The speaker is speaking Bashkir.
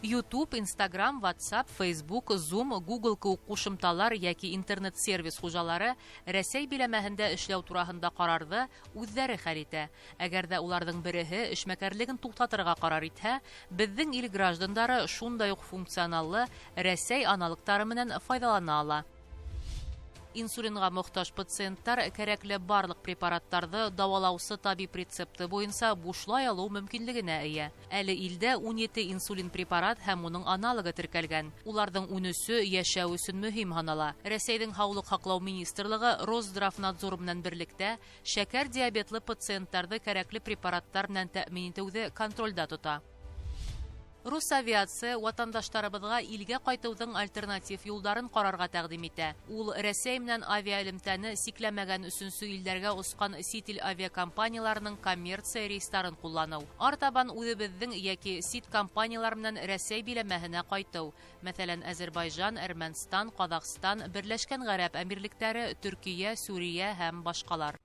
YouTube, Instagram, WhatsApp, Facebook, Zoom, Google кеүек ҡушымталар йәки интернет-сервис хужалары Рәсәй биләмәһендә эшләү тураһында ҡарарҙы үҙҙәре хәл итә. Әгәр ҙә уларҙың береһе эшмәкәрлеген туҡтатырға ҡарар итһә, беҙҙең ил граждандары шундай уҡ функционаллы Рәсәй аналогтары менән файҙалана ала. Инсулинға мохтаж пациенттар кәрәкле барлыҡ препараттарҙы дауалаусы табип рецепты буйынса бушлай алыу мөмкинлегенә эйә. Әле илдә 17 инсулин препарат һәм уның аналогы теркәлгән. Уларҙың 13-ө йәшәү өсөн мөһим һанала. Рәсәйҙең һаулыҡ һаҡлау министрлығы Росздравнадзор менән берлектә шәкәр диабетлы пациенттарҙы кәрәкле препараттар менән тәьмин итеүҙе контролдә тота. Росавиация ватандаштарыбыҙға илгә ҡайтыуҙың альтернатив юлдарын ҡарарға тәҡдим итә. Ул Рәсәй менән авиаэлемтәне сикләмәгән өсөнсө илдәргә осҡан сит ил авиакомпанияларының коммерция рейстарын ҡулланыу. Артабан үҙебеҙҙең йәки сит компаниялар менән Рәсәй биләмәһенә ҡайтыу. Мәҫәлән, Азербайжан, Әрмәнстан, Ҡаҙағстан, Берләшкән Ғәрәп Әмирлектәре, Төркиә, Сүриә һәм башҡалар.